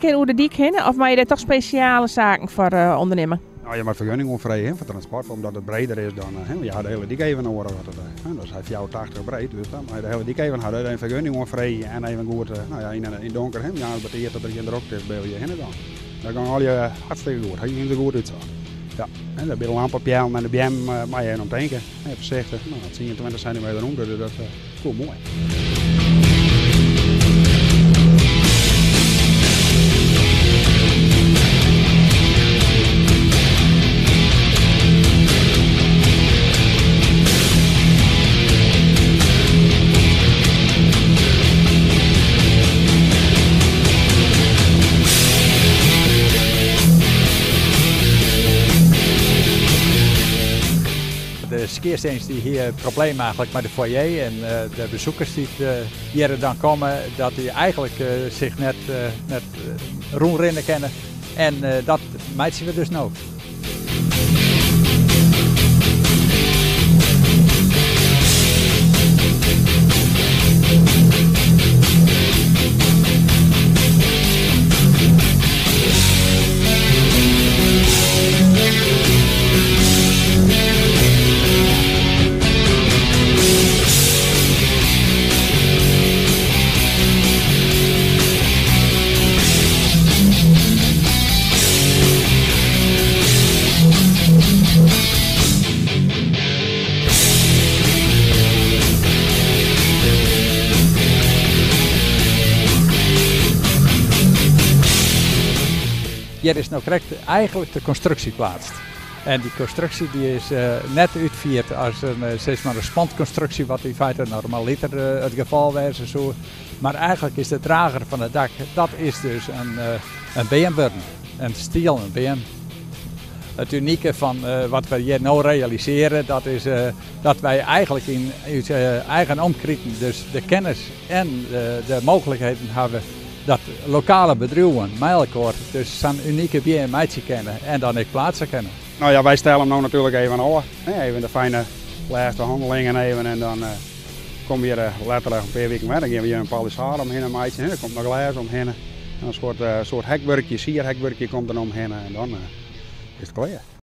kear oer de dyk hinne of moatte je dêr toch spesjale saken foar ûndernimme? No, je moatte fergunning oanfreegje, hè, foar transport, omdat it breder is dan, hè, je ha de hiele dyk even noadich. Wat it, hè, dat is hy 84 breed, dus dan moatte je de hiele dyk even ha. Dus even fergunning oanfreegje en even goed, no ja, yn it donker, hè, moarns betiid dat der gjin drokte is, binne we hjir hinne gien. Dat gong allegear hartstikke goed, hy hie der goed útsocht. Ja, en by de lampepeallen en de beammen moatte je even om tinke. Even foarsichtich, no, 10, 20 sintimeter rûmte, dus dat koe moai. De skearstins die hie in probleem eigentlik mei de foyer en de besoekers dy't hjir dan komme, dat dy eigentlik sich net rûnrinne kinne. En dat meitsje we dus no. Hjir is no krekt eigentlik de konstruksje pleatst. En dy konstruksje dy is net útfierd as in, sis mar, in spantkonstruksje, wat yn feite normaliter it gefal wêze soe. Mar eigentlik is de drager fan it dak, dat is dus in beam wurden, in stielen beam. It unike fan wat we hjir no realisearje, dat is dat wy eigentlik yn ús eigen omkriten dus de kennis en de mooglikheden hawwe dat lokale bedriuwen mei elkoar dus sa'n unike beam meitsje kinne en dan ek pleatse kinne. No ja, wy stelle him no natuerlik even ôf, even de fijne lêste hannelingen even en dan komme we hjir letter in pear wiken wer. Dan gean we hjir in palissade omhinne meitsjen, der komt noch glês omhinne. En in soart hekwurkje, sierhekwurkje komt der omhinne en dan is it klear.